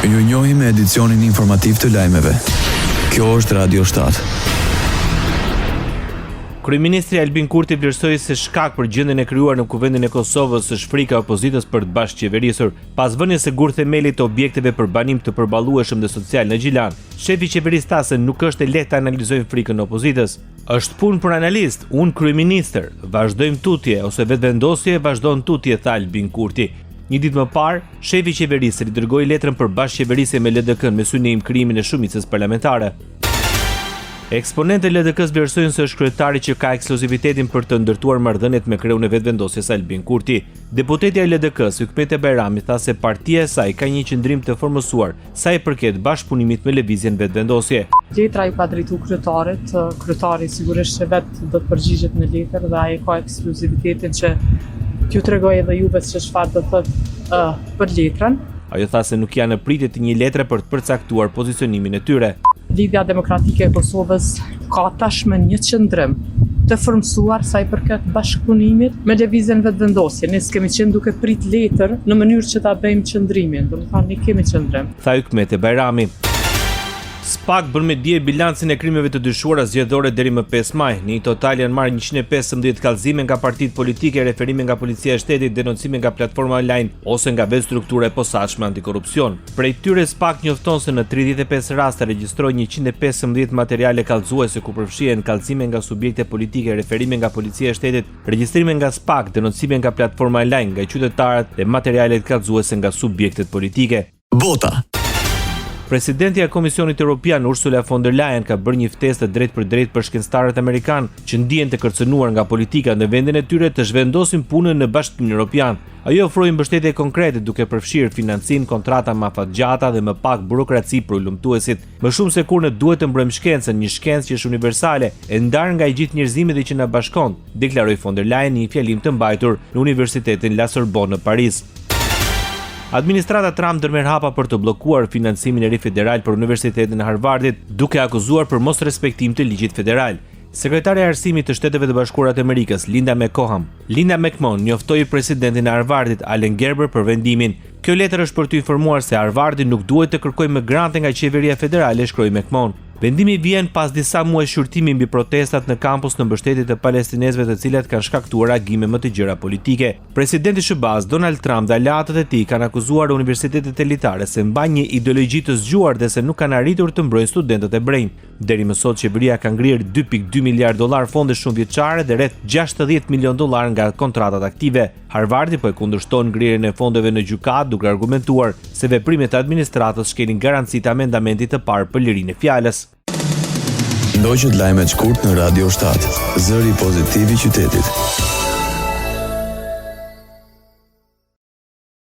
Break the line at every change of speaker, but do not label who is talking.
Ju njohim me edicionin informativ të lajmeve. Kjo është Radio 7.
Kryeministri Albin Kurti vlerësoi se shkak për gjendjen e krijuar në Kuvendin e Kosovës është frika e opozitës për të bashkëqeverisur. Pas vënies së gurthemelit të objekteve për banim të përballueshëm dhe social në Gjilan, shefi i qeverisë tha se nuk është e lehtë të analizojmë frikën e opozitës. Është punë për analistë, unë kryeministër, vazhdojmë tutje ose Vetëvendosje vazhdon tutje, tha Albin Kurti. Një ditë më parë, shefi i qeverisë ridërgoi letrën për bashkëqeverisje me LDK-në me synim krijimin e shumicës parlamentare. Eksponentët e LDK-së vlerësojnë se është kryetari që ka ekskluzivitetin për të ndërtuar marrëdhëniet me kreun e Vetëvendosjes Albin Kurti. Deputetja e LDK-së, Hykmete Bajrami tha se partia e saj ka një qëndrim të formësuar sa i përket bashkëpunimit me Lëvizjen Vetëvendosje.
Letra iu ka drejtu kryetarit, kryetari sigurisht që vetë do të përgjigjet në letër dhe ai ka ekskluzivitetin që t'ju tregojë edhe juve se çfarë do të thotë për letrën.
Ajo tha se nuk janë në pritje të një letre për të përcaktuar pozicionimin e tyre.
Lidhja Demokratike e Kosovës ka tashmë një qëndrim të formësuar sa i përket bashkëpunimit me Lëvizjen Vetëvendosje. Ne s'kemi qenë duke prit letër në mënyrë që ta bëjmë qëndrimin, domethënë ne kemi qëndrim.
Tha Hykmete Bajrami. Spak bën me dije bilancin e krimeve të dyshuara zgjedhore deri më 5 maj. Në një total janë marrë 115 kallëzime nga partitë politike, referime nga Policia e Shtetit, denoncime nga platforma online ose nga vetë struktura e posaçme antikorrupsion. Prej tyre Spak njofton se në 35 raste regjistroi 115 materiale kallëzuese ku përfshihen kallëzime nga subjekte politike, referime nga Policia e Shtetit, regjistrime nga Spak, denoncime nga platforma online, nga qytetarët dhe materialet kallëzuese nga subjektet politike.
Bota.
Presidentja e Komisionit Europian Ursula von der Leyen ka bërë një ftesë të drejtpërdrejtë për shkencëtarët amerikanë që ndihen të kërcënuar nga politika në vendin e tyre të zhvendosin punën në Bashkimin Europian. Ajo ofroi mbështetje konkrete duke përfshirë financim, kontrata më afatgjata dhe më pak burokraci për hulumtuesit. Më shumë se kurrë ne duhet të mbrojmë shkencën, një shkencë që është universale, e ndarë nga i gjithë njerëzimi dhe që na bashkon, deklaroi von der Leyen në një fjalim të mbajtur në Universitetin La Sorbonne në Paris. Administrata Trump ndërmerr hapa për të bllokuar financimin e ri federal për Universitetin e Harvardit, duke akuzuar për mosrespektim të ligjit federal. Sekretarja e Arsimit të Shteteve të Bashkuara të Amerikës, Linda McCoham, Linda McMahon njoftoi presidentin e Harvardit, Allen Gerber për vendimin. Kjo letër është për t'ju informuar se Harvardi nuk duhet të kërkojë më grante nga qeveria federale, shkroi McMahon. Vendimi vjen pas disa muaj shqyrtimi mbi protestat në kampus në mbështetje të palestinezëve të cilat kanë shkaktuar reagime më të gjera politike. Presidenti i SHBA-së, Donald Trump dhe aleatët e tij kanë akuzuar universitetet elitare se mbajnë një ideologji të zgjuar dhe se nuk kanë arritur të mbrojnë studentët hebrenj. Deri më sot qeveria ka ngrirë 2.2 miliardë dollarë fonde shumëvjeçare dhe rreth 60 milionë dollarë nga kontratat aktive. Harvardi po e kundërshton ngrirjen e fondeve në gjykatë duke argumentuar se veprimet e administratës shkelin garancitë e amendamentit të parë për lirinë e fjalës.
Ndoqët lajmet shkurt në Radio 7, zëri pozitiv i qytetit.